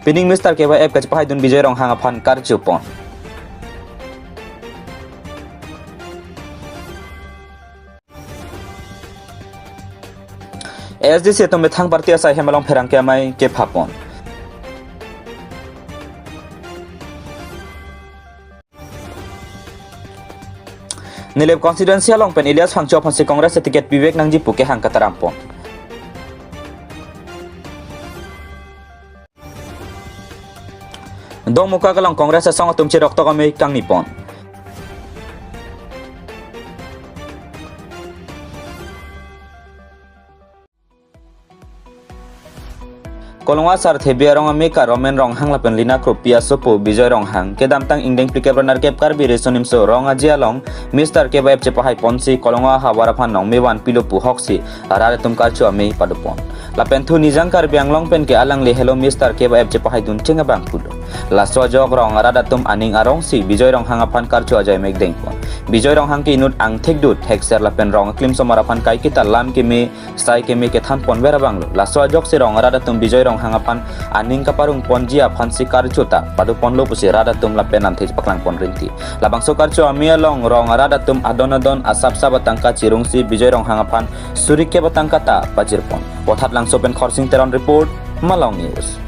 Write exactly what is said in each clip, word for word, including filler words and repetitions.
Pining Mister K Y F kachepahaidun Bijoy Ronghang aphan karjupon. A S D C atum methang party asai hem along pherangke amei kephapon. Nilip constituency along pen Elias Phangcho aphansi Congress ticket pivek nangji pu kehang katarampon. Dongmukak along Congress asong atum cheroktok amei kangnipon. Kolonga Sarthe Bey arong amekar Romen Ronghang lapen Lina Kropi asopo Bijoy Ronghang kedamtang ingdeng phlikep ra nerkep Karbi Riso Nimso Rong Aje along Mister K Y F chepahaiponsi Kolonga ahavar aphan nongmevan pilo pu hoksi arat atum karcho amei padopon. Lapen thu Nijang Karbi Anglong pen ke alangli helo Mister K Y F chepahaidun cheng abang pulo. Laso ajok rong arat atum aning arongsi Bijoy Ronghang aphan karcho ajai mek dengpon. Bijoy Ronghang ke inut angthek do thekser lapen rong aklim somar aphan kaiketa lam keme sai keme kethanponver abanglo. Laso ajoksi rong arat atum Bijoy Ronghang aphan aning kaparungponji aphansi karcho ta padoponlo pusi rat atum lapen lamthe paklangpon rinti. Labangso karcho amei along rong arat atum adon adon asapsap atangka chirungsi Bijoy Ronghang aphan suri kep atangka ta pajirpon. Vothatlangso pen Khorsing Teron report, Malong News.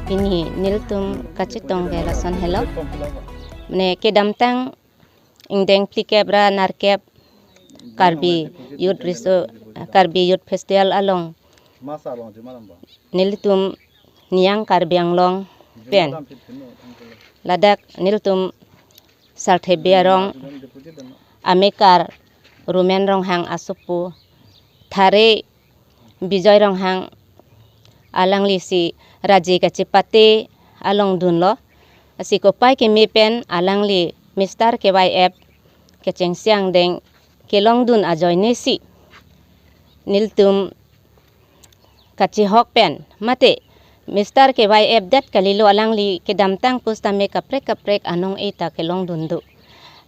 Pini nelitum kachetong ke lason helo. Mane kedamtang ingdeng phlikep ra nerkep Karbi Youth Reso-, Karbi Youth Festival along nelitum Nijang Karbi Anglong pen ladak nelitum Sarthe Bey arong amekar Romen Ronghang asopo thare Bijoy Ronghang alanglisi raji kachepate along dunlo. Lasi kopai keme pen alangli Mister K Y F kechengsi angdeng kelongdun ajoinesi nelitum kachehok pen mate Mister K Y F det kalilo, alangli kedamtang pusitame kaprek kaprek anong-e ta kelongdun do.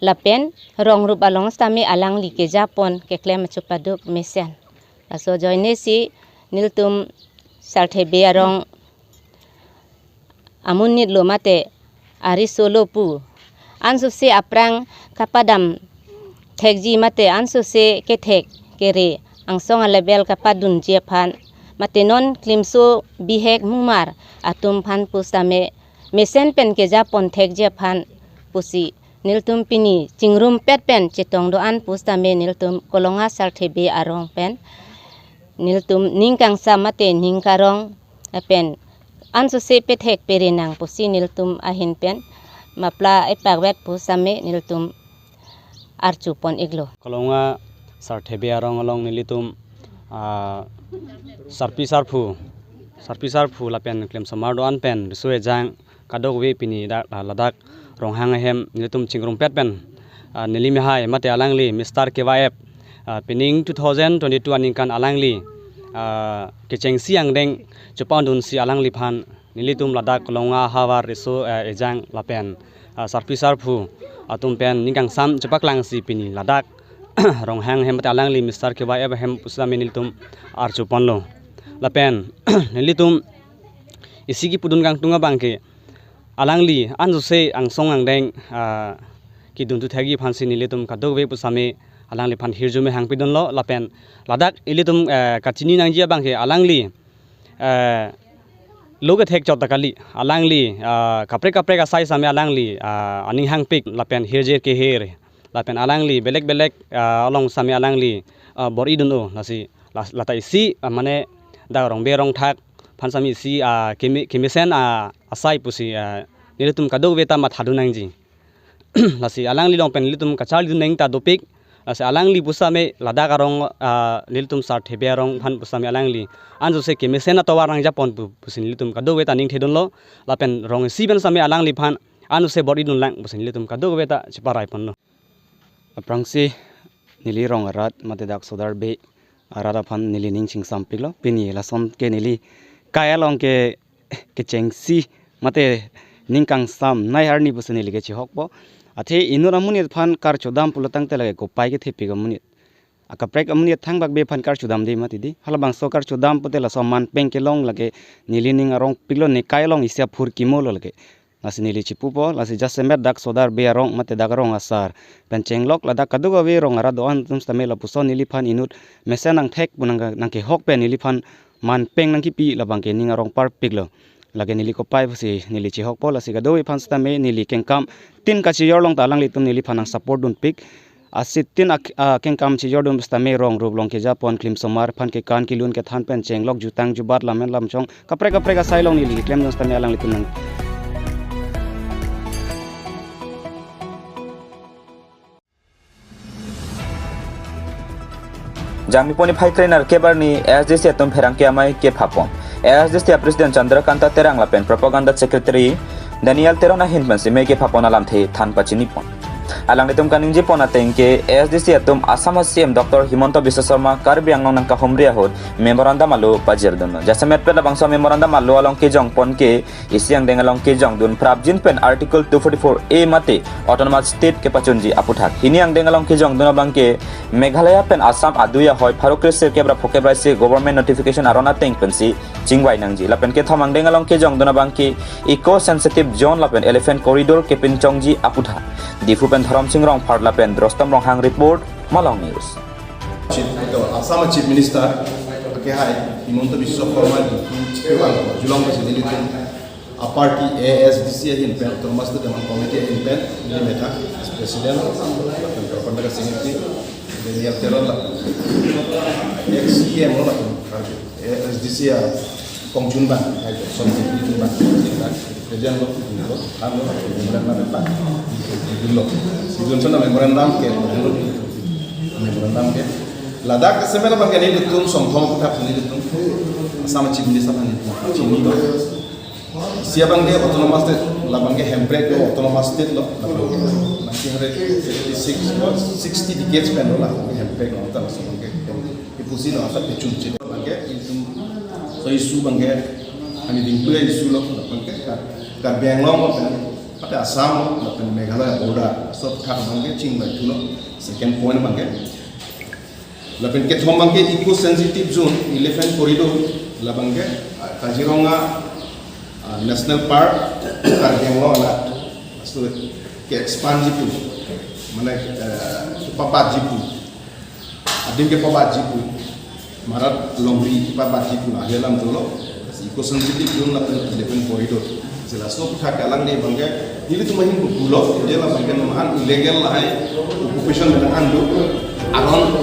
Lapen rong rup along sitame alangli kejapon keklem achupaduk mesen. Laso ajoinesi nelitum Sarthe Bey arong amonit lo mate ariso lo pu ansose aphrang kapadam thekji mate ansose kethek kere angsong alevel kapadunji aphan mate non klimso bihek mumar atum aphan pusitame mesen pen kejapon thekji aphan pusi nelitum pini chingrumpet pen chetong do-an pusitame nelitum Kolonga Sarthe Bey arong pen nelitum ning kangsam mate ning karong pen ansose pethek pere nang pusi nelitum ahin pen mapla epakvet pusitame nelitum arjupon iklo. Kolonga Sarthe Bey arong along nelitum, ah, sarpi sarpo, sarpi sarpo lapen klem somar do-an pen riso ejang kadokave pini da-, ah, ladak Ronghang ahem nelitum chingrumpet pen, ah, neli mehai mate alangli Mister K Y F, ah, pining two thousand twenty-two aningkan alangli, ah, kechengsi angdeng chepangdunsi alangliphan nelitum ladak Kolonga ahavar riso, eh, ejang lapen, ah, sarpi sarpo atum pen ning kangsam chepaklangsi pini ladak Ronghang ahem mate alangli Mister K Y F ahem pusitame nelitum arjuponlo. Lapen nelitum isi kipudun kangtung abang ke alangli ansose angsong angdeng, ah, kedun thu thekji aphansi nelitum kadokave pusitame alangliphan hirjume hangpidunlo lapen ladak ilitum, eh, kachini nangji abang ke alangli, eh, lo kethek chot ta kali, alangli, ah, kaprek kaprek asai sitame alangli, ah, aning hangpik lapen hirjir kehir lapen alangli belek belek, ah, along sitame alangli, ah, bor-i dun-o lasi la-, lata isi, ah, mane dak rong be rong thak aphan sitame isi, ah, keme-, kemesen, ah, asai pusi, ah, nelitum kadokave ta mathadun nangji. Lasi alangli along pen nelitum kacharlidun nang ta dopik. Lasi alangli pusitame ladak arong, ah, nelitum Sarthe Bey arong aphan pusitame alangli ansose kemesen atovar nangjapon pu, pusi nelitum kadokave ta ning thedunlo. Lapen rong isi pen sitame alangliphan ansose bor-i dunlang pusi nelitum kadokave ta cheparaiponlo. Aphrangsi neli rong arat mate dak Sodar Bey arat aphan neli ning chingsampiklo. Pini lason ke neli kai along ke kechengsi mate ning kangsam nai arni pusi neli kechehokpo. Athe inut amonit aphan karchodam pulo tangte lake kopai kethepik amonit. Akaprek amonit thangbak be aphan karchudam de mati di. Halabangso karchudam pote laso manpeng kelong lake neli ning arong piklo, nekai along isi aphurkimo lo lake. Lasi neli chipupo, lasi jasemet dak sodar be arong mate dak arong asar pen chenglok ladak kadokave rong arat do-an atum sitame lapuson neliphan inut mesen nangthek pu nang, nangkehok pen neliphan manpeng nangkipi labangke ning arong parpiklo. Lake neli kopai pusi neli chihokpo, lasi kadokave aphan sitame neli kengkam tin kachijor along ta alanglitum neliphan nang support dunpik. Asitin ak-, akengkam chijordun sitame rong rup along kejapon, klim somar aphan kekan kelun kethan pen chenglok jutang jubat lamen lamchong kaprek kaprek asai along neli keklem dun sitame alanglitum nang. Jangmi poni phai krener kebarni A S D C atum pherangke amei kephapon. A S D C a President Chandrakanta Terang lapen Propaganda Secretary Daniel Teron ahin pensi mei kephapon alamthe than pachinipon. Alanglitum kaningjepon ateng ke A S D C atum Assam a C M Doctor Himanta Biswa Sarma Karbi Anglong nangkahumri ahut memorandum alo pajirdunlo. Jasemet pen labangso memorandum alo along kejongpon ke isi angdeng along kejongdun prapjin pen Article two forty-four A mate Autonomous State kepachunji aputhak. Hini angdeng along kejongdun abangke Meghalaya pen Assam adui ahoi pharo kre sirkep ra phokep ra isi government notification aron ateng pensi chingvai nangji. Lapen kethom angdeng along kejongdun abangke eco sensitive zone lapen elephant corridor kepinchongji aputhak. Diphu pen Dhorom Sing Rongphar lapen Drostom Ronghang report, Malong News. Chief, Assam Chief Minister akehai Himanta Biswa Sarma di chipi bang julong pasi nelitum a party A S D C ahin pen Autonomous State Development Committee ahin pen neli methang as President lapen Propaganda Secretary Daniel Teron lapen ex C M lo lapen A S D C a kongchun bang, hai to, som di chun bang, kita present lo, lo, kan lo, memorandum apa, lo, itu sana memorandum ke, memorandum ke, ladak ke semela bang ke nelitum, som thom kita nelitum, sama chini sama nelitum, chini lo. Isi abangke Autonomous State, labangke hemprek lo, Autonomous State lo, labangke nineteen hundred fifty-six, sixty decades pen lo, labangke hemprek lo, ta labangke, ipusi lo, asa pechun chini, labangke, itum, so issue abangke, ani dingpu issue lo, labangke, Kar-, Karbi Anglong lo, pen, pate Assam lo, lapen Meghalaya border, so thak abangke, chingvai thulo, second point abangke, lapen kethom abangke eco sensitive zone, elephant corridor, labangke, ah, Kaziranga, ah, National Park, Karbi Anglong alat, so ke expand ji pu, mane, eh, kepabat ji pu, adim kepabat ji pu, marat longri kepabat ji pu, ahi alam dolo. Eco sensitive zone lapen elephant corridor. Sila so thak alang de abangke, nelitum ahin pulo, dia labangke non an illegal lahai, occupation mena an do, aron.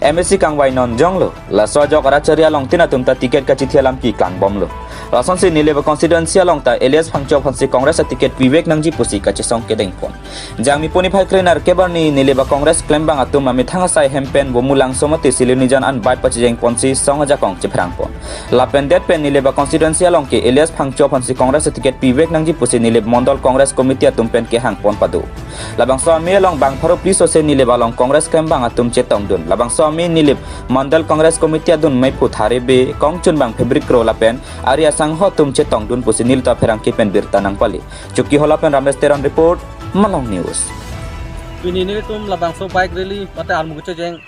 M A C kangvai non jonglo, laso ajok arat chari along tin atum ta ticket kachithi alam keklang bomlo. Lasonsi Nilip a constituency along ta Elias Phangcho aphansi Congress a ticket pivek nangji pusi kachesong kedengpon. Jangmi poni phai krener kebarni Nilip a Congress klembang atum amethang asai hem pen Bumulangso mate Silonijan an bike pachijeng ponsi song ajakong chephrang pon. Lapen det pen Nilip a constituency along ke Elias Phangcho aphansi Congress a ticket pivek nangji pusi Nilip Mondol Congress Committee atum pen kehang pon pado. Labangso amei along bang pharo pli sose Nilip along Congress klembang atum chetongdun. Labangso amei Nilip Mondol Congress Committee adun meiphu Thare Bey, kongchun bang Fabric Kro lapen ari asangho atum chetongdun pusi nelitum apherangke pen birta nangpali. Chokihola pen Ramesh Teron report, Malong News. Pini nelitum labangso bike rally mate armu kechejeng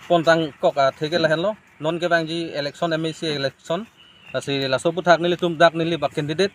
pontang kok atheke lahenlo. Non kevangji election, M A C election. Lasi laso aputhak nelitum dak Nilip a candidate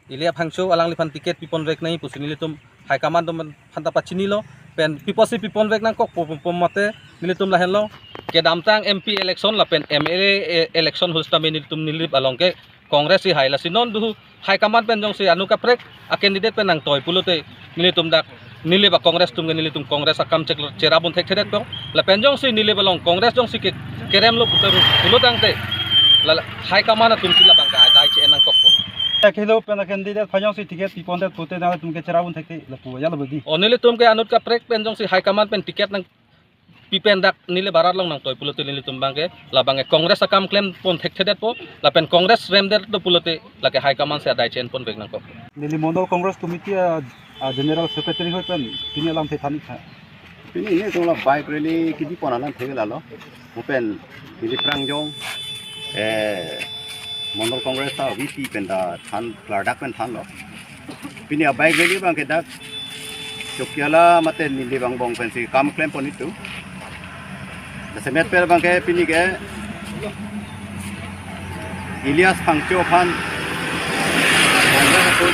Elias Phangcho alangliphan ticket piponvek nangji pusi nelitum high command atum aphan ta pachinilo. Pen pi apotsi piponvek nangkok pu, pu, pu mate nelitum lahenlo. Kedamtang M P election lapen M L A e-, election ahut sitame nelitum Nilip along ke Congress si hai, lasi non duhu high command pen jongsi anu kaprek a candidate pen nangtoi pulote nelitum dak Nilip a Congress atum ke nelitum Congress akam chek cherap un thekthedetpo. Lapen jongsi Nilip along Congress jongsi ke kerem lo putar pulo tangte la, la high command atum si labangke adai che-en nangkokpo. Ya kilo pen a candidate aphan jongsi ticket pipondet pute nangtum ke cherap un thekthe lapu ya lapu di. O nelitum ke anut kaprek pen jongsi high command pen ticket nangpi pen dak Nilip arat along nangtoi pulote nelitum abangke labangke Congress akam klempon thekthedetpo, lapen Congress remdetlo pulote lake high command si adai che-enponvek nangkok. Nilip Mondol Congress Committee a, a General Secretary ahoi pen pini alamthe than-ik tha. Pini nelitum la bike rally kedipon alamthe ke lalo. Mo pen Nilip phrang jong, eh, Mondol Congress ta V P pen ta than, klardak pen thanlo. Pini a-bike rally abang ke dak Chokihola mate Nilip angbong pensi kam klempon itum. Jasemet pen abang ke pini ke Elias Phangcho aphan Congress atum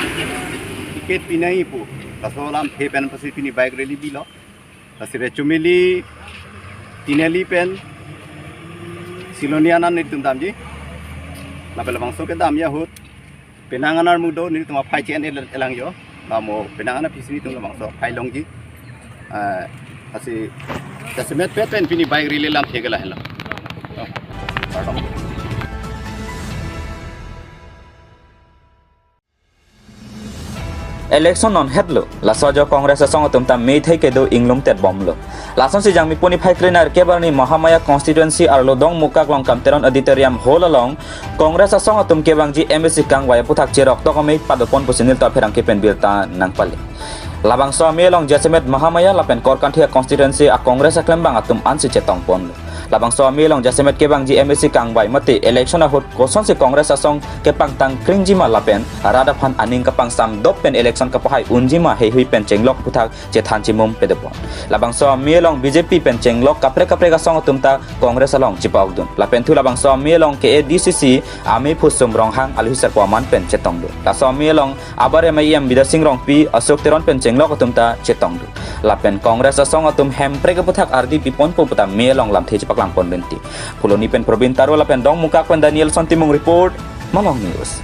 ticket pinangji pu, laso alamthe pen pensi pini bike rally bilo. Lasi Rechumili, Tinali pen Siloni anan nelitum damji. Lapen labangso kedamji ahut penang anermudon nelitum aphai che-en el-, elangjo. Lamo penang anerpisi nelitum labangso aphai longji. Ah, lasi jasemet pen pen pini bike rally alamthe ke lahenlo. Oh, pardon. Election non hetlo, laso ajo Congress asong atum ta methai kedo inglum tet bomlo. Lasonsi Jangmi puni phai krenerkep arni Mahamaya constituency arlo Dongmukak along Kam Teron Auditorium Hall along Congress asong atum kevangji M A C kangvai aputhak Cherok Tokame padopon pusi nelitum apherangke pen birta nangpale. Labangso amei along jasemet Mahamaya lapen Korkanthi constituency a-Congress aklembang atum ansi chetongponlo. Labangso amei along jasemet kevangji M A C kangvai mate election ahut kosonsi Congress asong kepangtang kringjima lapen rat aphan aning kapangsam dop pen election kapahai unjima heihui pen chenglok aputhak chethan chimum padopon. Labangso amei along B J P pen chenglok kaprek kaprek asong atum ta Congress along chipaokdun. Lapen thu labangso amei along K A D C C amei phusum Ronghang Alohi Sarpo aman pen chetongdun. Laso amei along abar M I M Bidya Sing Rongpi, Ashok Teron pen chenglok atum ta chetongdun. Lapen Congress asong atum hemprek aputhak ardi piponpo pu ta amei along lamthe chepaklangpon rinti. Phuloni pen Probin Taro lapen Dongmukak pen Danielson Timung report, Malong News.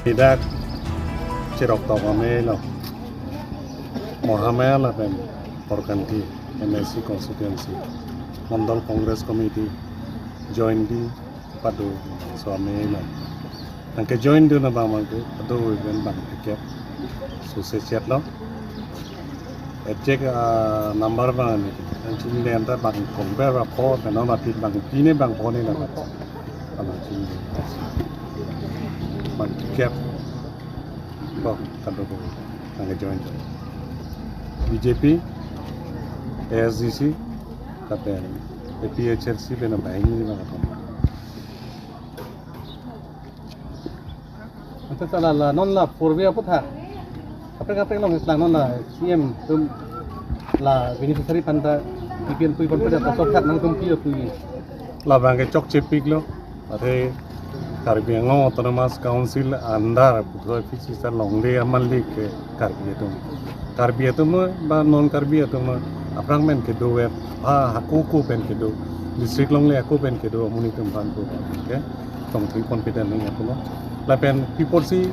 Idak Cherok Tokame along Mahamaya lapen Korkanthi M A C constituency Mondol Congress Committee jointly pado so amei along. Nangkejoindun abang abang ke pado pen bang ticket suse chetlo. Exact, ah, number abang ni. Nang chini anta bang compare ba pho, na non atit bang pine bang pho ni na. Abang chini. Bang ticket. Ko, kado ko. Nangkejoin. B J P, A S D C, lapen A P H L C pen abang ni bang atum. Ante sala la non la purvi aputhak. Kaprek kaprek along islang non la C M atum la beneficiary aphan ta P P L pui pon pada pasok thak nangtum pi apui. Labang ke chokche piklo. Athe Karbi Anglong Autonomous Council under puthot fixed sir longle aman le ke Karbi atum. Karbi atum no ba non Karbi atum no aphrang pen kedo, eh, ha, hako ko pen kedo, district longle hako pen kedo amonit atum aphan ko ke tongthui confident nang atum lo. Lapen pi apotsi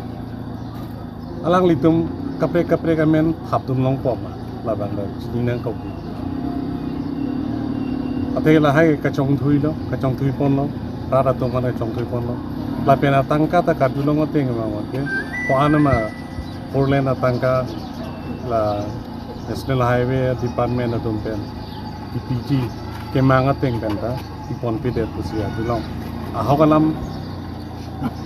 alanglitum kaprek kaprek amen thapdun longpo ma, labang ta chini nangkok. Athe lahai kachongthuilo, kachongthui ponlo, rat atum aphan kachongthui ponlo. Lapen atangka ta karjulong ateng ma ke, ko-an ma four lane atangka la National Highway Department atum pen T P G kemang ateng pen ta ipon pidet pusi arjulong. Ahok alam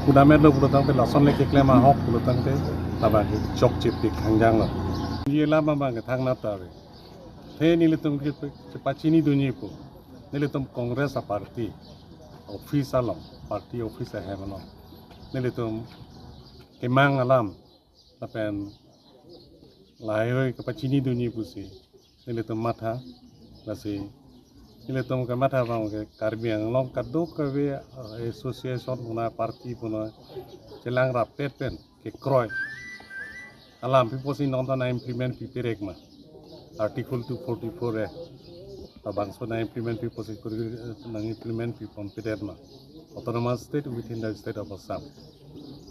kudamet lo pulo tangte, lason le keklem ahok pulo tangte, labang ke chokche pik hangjang lo. Ye lama bang ke thangnat ta ave. The nelitum ke, kepachinidunji pu. Nelitum Congress a-party office along, party office ahem along nelitum kemang alam lapen lahaihui kepachinidunji pusi nelitum matha, lasi nelitum kematha abang ke Karbi Anglong kadokave, eh, association puna party puna chelang rapet pen kekroi alam pi apotsi non ta nang-implement piperek ma, Article two forty-four A labangso nang-implement pi apotsi kuri, eh, nang-implement pipon pidet ma, Autonomous State within the State of Assam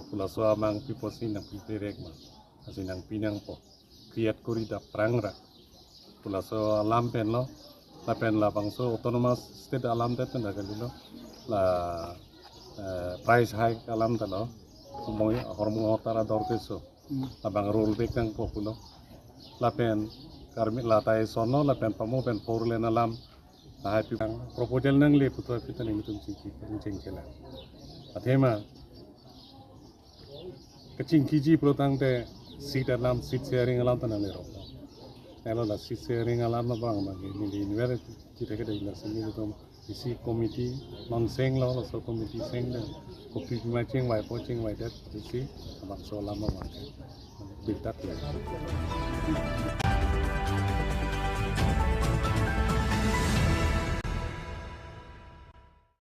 pu laso amang pi apotsi nangpiperek ma, lasi nangpi nangpo, create kori dak aphrang ra pu laso alam pen lo. Lapen labangso Autonomous State alam det pen dak kalilo, la, eh, price hike alam ta lo, hormung, hormung hortar ador keso, hmm, labang roll back nangpo pulo. Lapen Karbi lata eson lo, lapen pamo pen four lane alam, lahai pi proposal nangle puthot pi ta nelitum chingki, chingkilang. Athema kachingkiji pulo tangte seat alam, seat sharing alam ta nanglerok. Elo la seat sharing alam abang abang ke neli inver chithek ke dei, lasi nelitum Isi committee non senglo, laso committee seng dan kopi pima chingvaipo chingvaidet isi labangso alam abang ke birta ya.